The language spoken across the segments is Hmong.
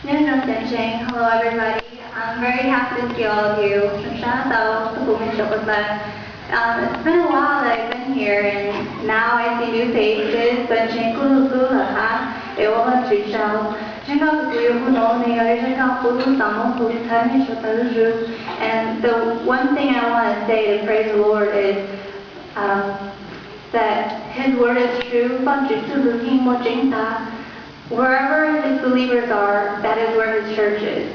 Nyob zoo cov ntseeg, hello everybody. I'm very happy to see all of you. Zoo sab tau tuaj pum mej saum ko taw. Um, it's been a while that I've been here, and now I see new faces, cov ntseeg kuj hlub hlub lawm hab, es ua Vajtswv tsaug. Zaj nkauj kuv yuav hu no nws yog zaj nkauj kuv lub xav muab hu txhawb mej sawv daws lub zug. And the one thing I want to say to praise the Lord is, um, that His word is true, Vajtswv txuj lug yeej muaj tseeb tag. Wherever His believers are, that is where His church is.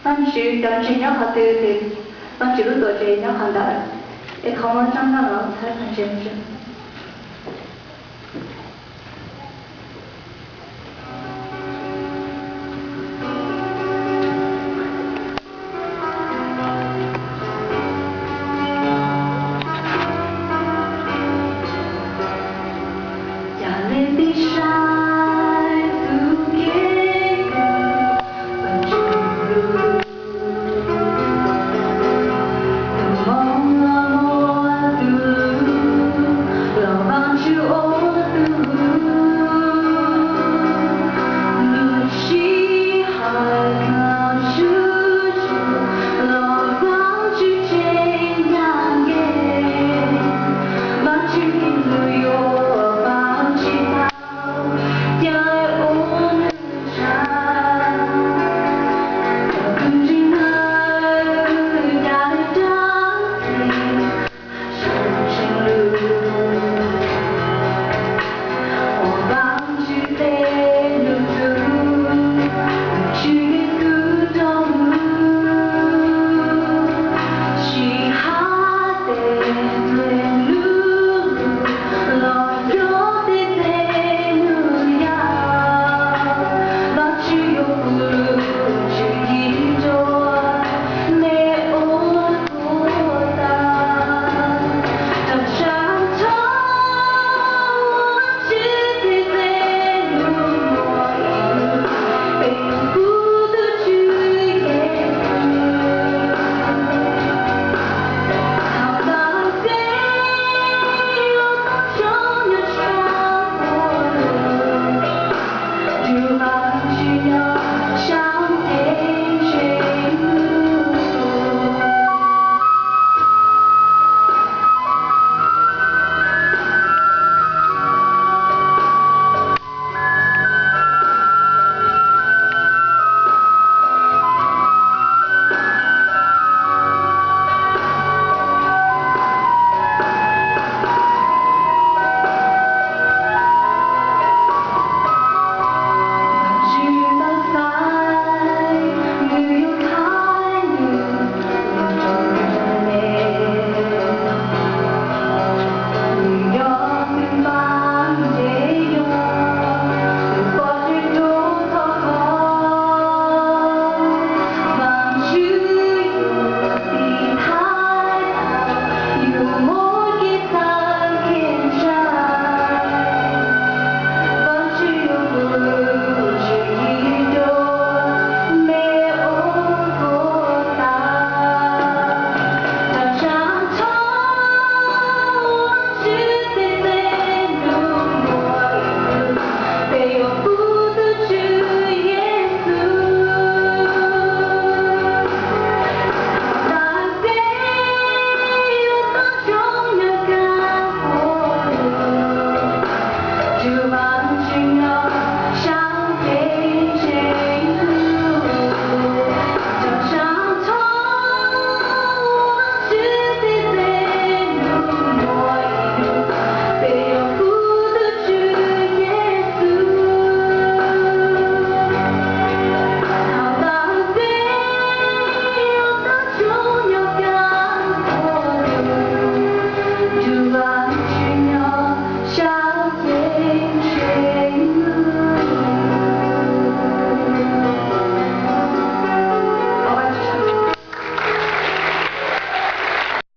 Vajtswv cov ntseeg nyob qhov twg, Vajtswv lub tuam tsev nyob qhov ntawd. Es qhov muaj zaj nkauj no txhawb pawg ntseeg.